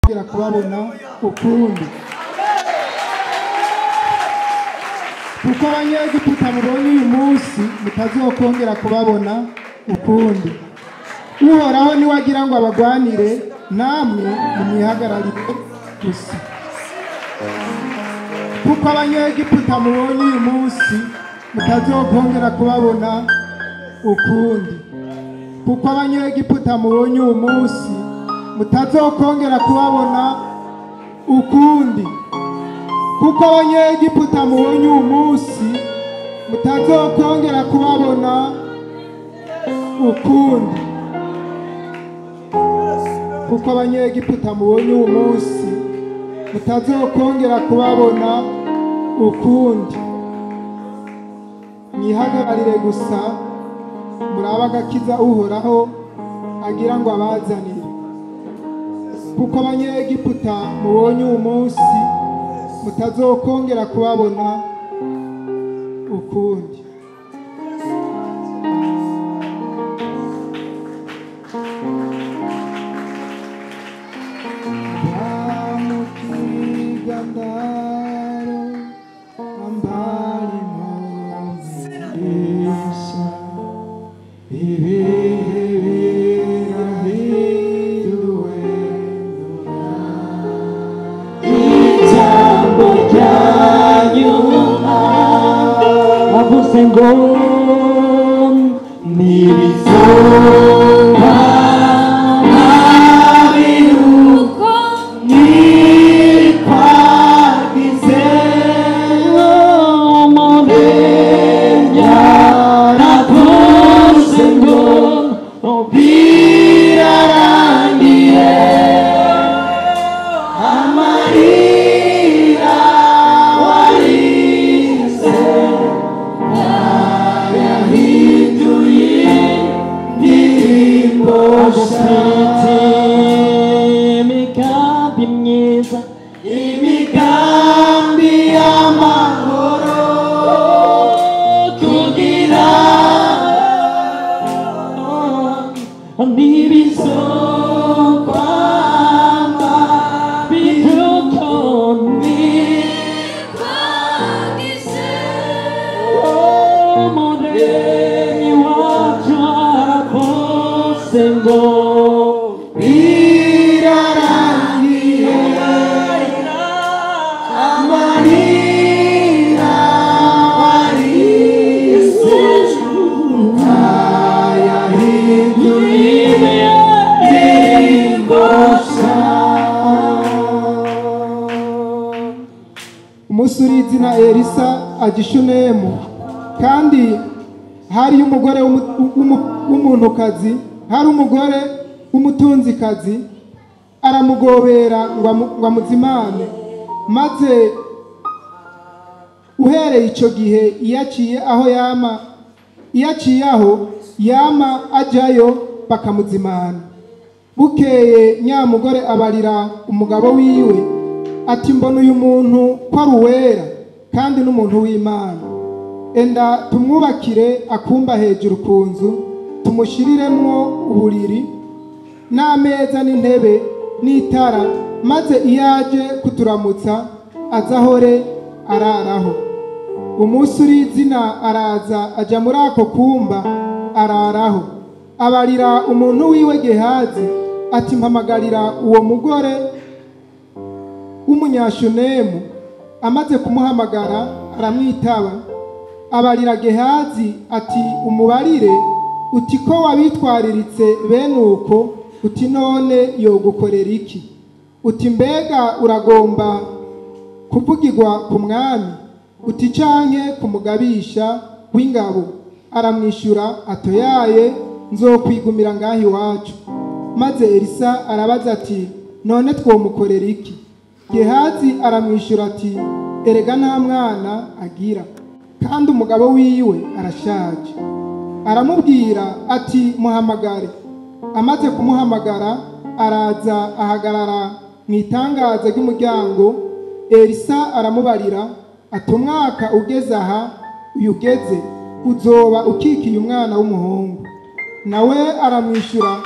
Kubabona ukundi, kuko abanyegiputa mubonye uyu munsi mutazokongera kubabona ukundi. Uhoraho niwe agira ngo abagwanire, namwe mumwihagararire gusa. Kuko abanyegiputa mubonye uyu munsi mutazokongera kubabona ukundi. Kuko abanyegiputa mubonye uyu munsi mutazokongera kubabona ukundi. Kuko abanyegiputa mubonye uyu munsi mutazokongera kubabona ukundi. Kuko abanyegiputa mubonye uyu munsi mutazokongera kubabona ukundi. Mwihagararire gusa, murabe agakiza Uhoraho agira ngo abazanire. Kuko abanyegiputa mubonye uyu munsi mutazokongera kubabona ukundi. Umusuri izina Elisa agishunemu, kandi hari umugore w'umuntukazi, hari umugore w'umutunzikazi, aramugobera ngo amuzimane. Maze uhereye icyo gihe iyo aciye aho yama ajyayo bakamuzimana. Bukeye nyamugore abarira umugabo wiwe ati mbona uyu muntu ko ari uwera kandi n'umuntu w'Imana, enda tumwubakire akumba hejuru ku nzu, tumushiriremwo uburiri n'ameza n'intebe n'itara, maze iyo aje kuturamutsa azahore araraho. Umunsi uri izina araza aja muri ako kumba araraho. Abarira umuntu wiwe Gehazi ati mpamagarira uwo mugore w'umunyashunemu. Amaze kumuhamagara aramwitaba. Abarira Gehazi ati umubarire uti ko wabitwariritse bene uko, uti none yogukorera iki? Uti mbega uragomba kuvugirwa ku mwami? Uti canke kumugabisha w'ingabo? Aramwishyura atoyaye, nzokwigumira ngaho iwacu. Maze Elisa arabaza ati none twomukorera iki? Gehazi aramwishyura ati erega nta mwana agira, kandi umugabo wiwe arashaje. Aramubwira ati muhamagare. Amaze kumuhamagara araza ahagarara mu itangaza ry'umuryango. Elisa aramubarira ati umwaka ugeze aha uyugeze uzoba ukikiye umwana w'umuhungu. Nawe aramwishyura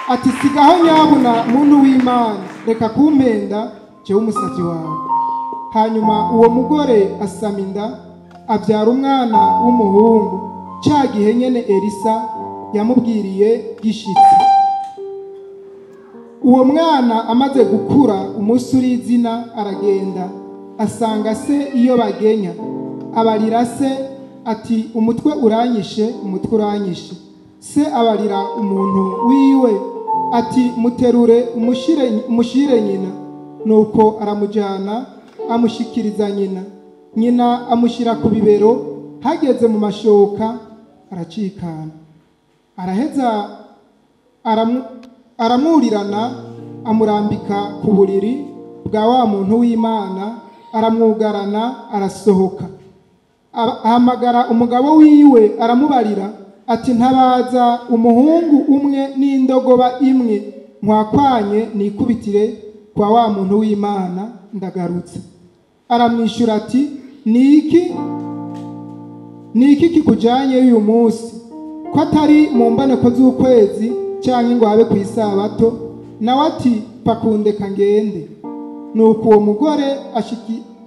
ati sigaho nyabuna muntu w'Imana, reka kumpenda jewe umusavyi wawe. Hanyuma uwo mugore asama inda abyara umwana w'umuhungu, cya gihe nyene Elisa yamubwiriye gishitse. Uwo mwana amaze gukura, umunsi urizina aragenda asanga se iyo bagenya, abarira se ati umutwe uranyishe, umutwe uranyishe. Se abarira umuntu wiwe ati muterure umushire nyina. Nuko aramujyana amushikiriza nyina, nyina amushyira ku bibero. Hageze mu mashoka aracikana, araheza aramurirana, amurambika ku buriri bwa wa muntu w'Imana, aramwugarana, arasohoka. Ahamagara umugabo wiwe aramubarira ati ntabaza umuhungu umwe n'indogoba imwe nkwakwanye nikubitire kwa wa muntu w'Imana ndagarutse. Aramwishyura ati niki niki kikujanye uyu munsi, ko atari mu mboneko z'ukwezi cyangwa ngo habe ku isabato? Nawe ati pakundeka ngende. Nuko uwo mugore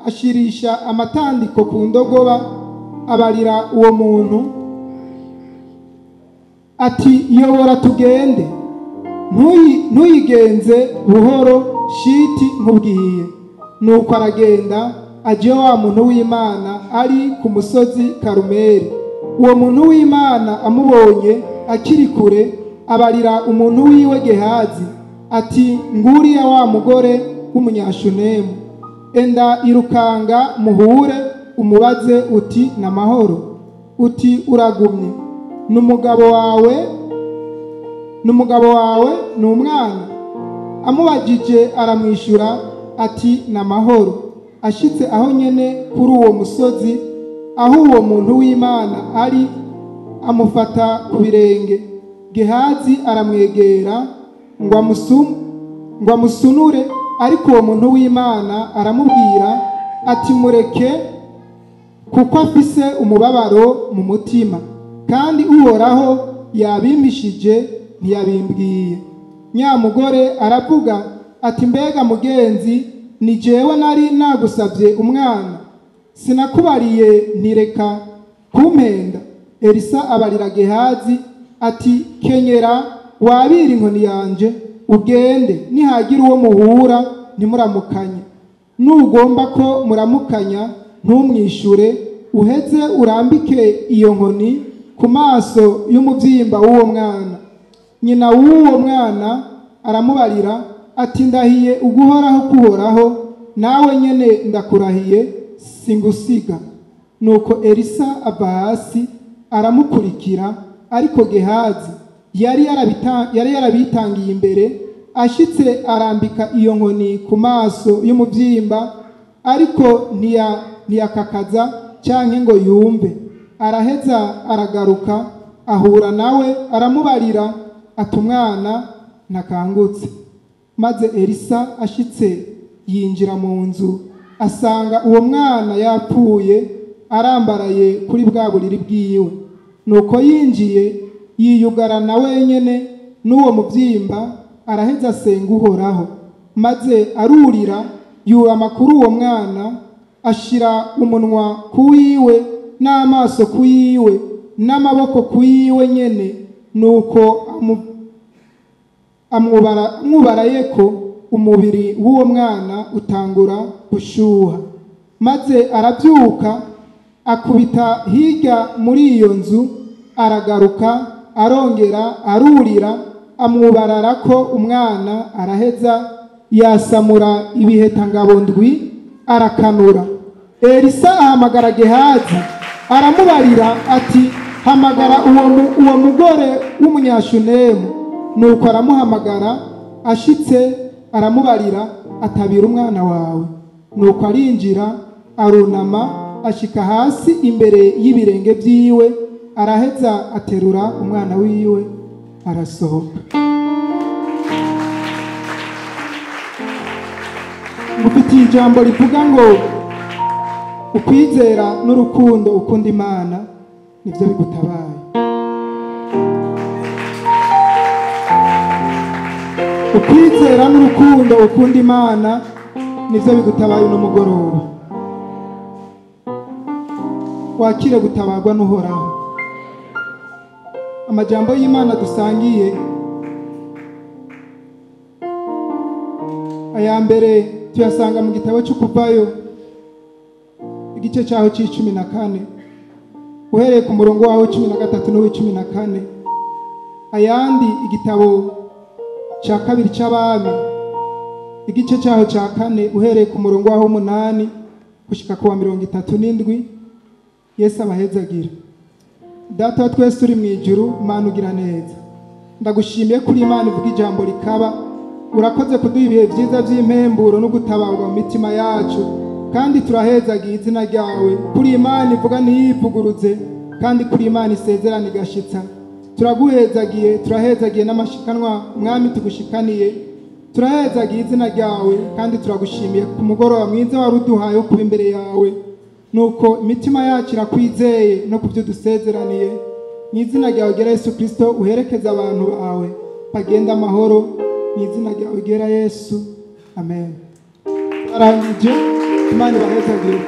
ashirisha amatandiko ku ndogoba, abarira uwo muntu ati yobora tugende, ntuyigenze buhoro, shiti nkubwiye. Nuko aragenda ajya wa muntu w'Imana ari ku musozi Karumeli. Uwo muntu w'Imana amubonye akiri kure, abarira umuntu wiwe Gehazi ati nguriya wa mugore w'umunyashunemu, enda irukanga muhure umubaze uti namahoro, uti uragumye, n'umugabo wawe n'umugabo wawe ni umwana? Amubajije aramwishyura ati namahoro. Ashitse aho nyene kuri uwo musozi aho uwo muntu w'Imana ari, amufata ku birenge. Gehazi aramwegera ngo amusunure, ariko uwo muntu w'Imana aramubwira ati mureke, kuko afise umubabaro mu mutima, kandi Uhoraho yabimpishije ntiyabimbwiye. Nyamugore aravuga ati mbega mugenzi, ni jewe nari nagusabye umwana, sinakubariye ntireka kumpenda? Elisa abarira Gehazi ati kenyera wabira inkoni yanje ugende, nihagira uwo muhura ntimuramukanye, nugomba ko muramukanya ntumwishure, uheze urambike iyo nkoni ku maso y'umubyimba w'uwo mwana. Nyina w'uwo mwana aramubarira ati ndahiye uguhoraho kuhoraho, nawe nyene ndakurahiye singusiga. Nuko Elisa ava hasi aramukurikira, ariko Gehazi yari yarabitangiye imbere. Ashitse arambika iyo nkoni ku maso y'umubyimba, ariko ntiyakakaza canke ngo yumve. Araheza aragaruka ahura nawe aramubarira ati umwana ntakangutse. Maze Elisa ashitse yinjira mu nzu, asanga uwo mwana yapfuye arambaraye kuri bwa buriri bwiwe. Nuko yinjiye yiyugarana wenyene n'uwo mubyimba, araheza asenga Uhoraho. Maze arurira yurama kuri uwo mwana, ashira umunwa kuwiwe n'amaso kuyiwe n'amaboko kuyiwe nyene. Nuko amwubarayeko umubiri w'uwo mwana utangura gushuha. Maze arabyuka akubita hirya muri iyo nzu, aragaruka arongera arurira amwubarara ko umwana, araheza yasamura ibihetangabo ndwi arakanura. Elisa ahamagara Gehazi aramubarira ati hamagara uwo mugore w'umunyashunemu. Nuko aramuhamagara, ashitse aramubarira atabira umwana wawe. Nuko arinjira arunama ashika hasi imbere y'ibirenge byiwe, araheza aterura umwana wiwe arasohoka. Ngufitiye ijambo rivuga ngo ukwizera n'urukundo ukunda Imana nivyo bigutabaye. Ukwizera n'urukundo ukunda Imana nivyo bigutabaye uno mugoroba. Wakire gutabarwa n'Uhoraho. Amajambo y'Imana dusangiye, aya mbere tuyasanga mu gitabo cy'Ukuvayo igice cyaho c'14, uhereye ku murongo waho 13 n'uw'icumi na kane. Ayandi igitabo cya kabiri cy'Abami igice cyaho cya 4, uhereye ku murongo waho 8 gushika ku wa 37. Yesu abahezagira. Data wa twese uri mu ijuru, Mana ugira neza, ndagushimiye kuri Imana ivuga ijambo rikaba. Urakoze kuduha ibihe byiza by'impemburo no gutabarwa mu mitima yacu, kandi turahezagiye izina ryawe. Kuri Imana ivuga ntiyivuguruze, kandi kuri Imana isezerana igashitsa. Turaguhezagiye, turahezagiye n'amashikanwa Mwami tugushikaniye. Turahezagiye izina ryawe kandi turagushimiye ku mugoroba mwiza wari uduhaye wo kuba imbere yawe. Nuko imitima yacu irakwizeye no ku byo dusezeraniye. Mu izina ryawe gera Yesu Kristo, uherekeze abantu bawe bagenda amahoro. Mu izina ryawe gera Yesu, amen. Arangije. Imana ibahezagire.